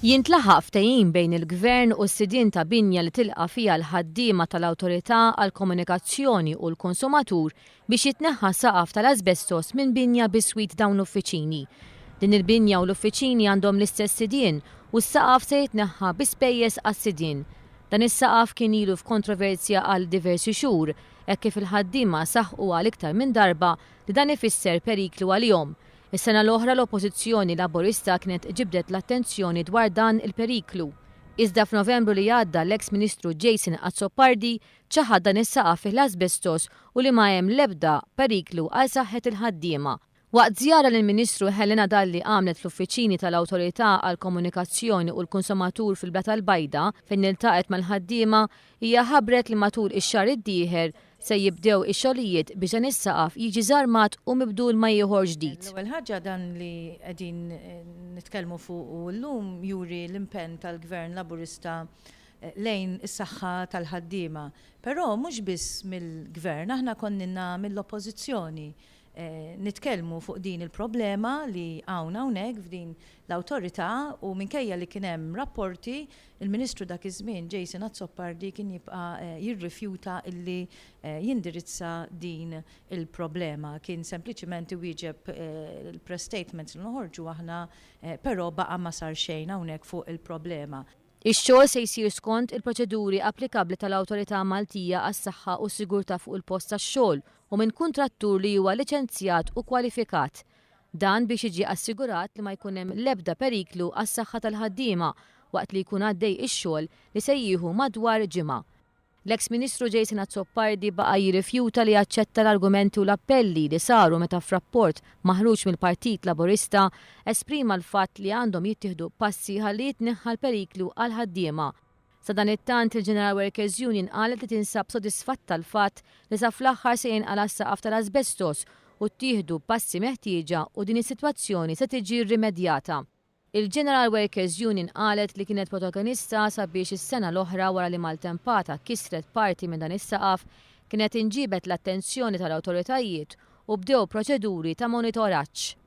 Jintlaħaq ftehim bejn il-Gvern u s-sidien ta' binja li tilqa' fiha l-ħaddiema tal-Awtorità għall-Komunikazzjoni u l-Konsumatur biex jitneħħa saqaf tal-asbestos minn binja biswit dawn l-uffiċini. Din il-binja u l-uffiċini għandhom l-istess sidien u s-saqaf se jitneħħa bi spejjeż għas-sidien. Dan is-saqaf kien ilu f'kontroversja għal diversi xhur hekk kif il-ħaddiema saħqu għal iktar minn darba li dan ifisser periklu għalihom. Is-sena l-oħra l-Oppożizzjoni Laburista kienet ġibdet l-attenzjoni dwar dan il-periklu. Iżda f'Novembru li għadda l-eks Ministru Jason Azzopardi ċaħad dan is-saqaf fih l-asbestos u li ma hemm l-ebda periklu għal saħħet il-ħaddiema. Waqt żjara li l-Ministru Helena Dalli għamlet fl-uffiċini tal-Awtorità għall-Komunikazzjoni u l-Konsumatur fil-Blata l-Bajda fejn iltaqgħet mal-ħaddiema, hija ħabbret li matul ix-xahar id-dieħel se jibdew ix-xogħlijiet biex dan is-saqaf jiġi żarmat u mibdul ma' ieħor ġdid. L-ewwel ħaġa dan li qegħdin nitkellmu fuqu llum juri l-impenn tal-Gvern Laburista lejn is-saħħa tal-ħaddiema. Però mhux biss mill-Gvern, aħna konninna mill-Oppożizzjoni nitkellmu fuq din il-problema li hawn hawnhekk f'din l-awtorità u minkejja li kien hemm rapporti, il-Ministru dak iż-żmien Jason Azzopardi kien jibqa' jirrifjuta illi jindirizza din il-problema. Kien sempliċiment iwieġeb il-press statements li noħorġu aħna però baqa' ma sar xejn hawnhekk fuq il-problema. Ix-xogħol se jsir skont il-proċeduri applikabbli tal-Awtorità Maltija għas-Saħħa u s-Sigurtà fuq il-Post tax-Xogħol u minn kuntrattur li huwa liċenzjat u kwalifikat. Dan biex jiġi assigurat li ma jkun hemm l-ebda periklu għas-saħħa tal-ħaddiema waqt li jkun għaddej ix-xogħol li se jieħu madwar ġimgħa. L-eks Ministru Jason Azzopardi baqa' jirrifjuta li jaċċetta l-argumenti u l-appelli li saru meta f'rapport maħruġ mill-Partit Laburista esprima l-fatt li għandhom jittieħdu passi ħalli jitneħħa l-periklu għall-ħaddiema. Sadanittant, il-General Workers Union qalet li tinsab sodisfatta l-fatt li sa fl-aħħar se jinqala' s-saqaf tal-asbestos u ttieħdu passi meħtieġa u din is-sitwazzjoni se tiġi rrimedjata. Il-General Workers Union qalet li kienet protagonista sabiex is-sena l-oħra wara li maltempata kisret parti minn dan is-saqaf kienet inġibet l-attenzjoni tal-awtoritajiet u bdew proċeduri ta' monitoraġġ.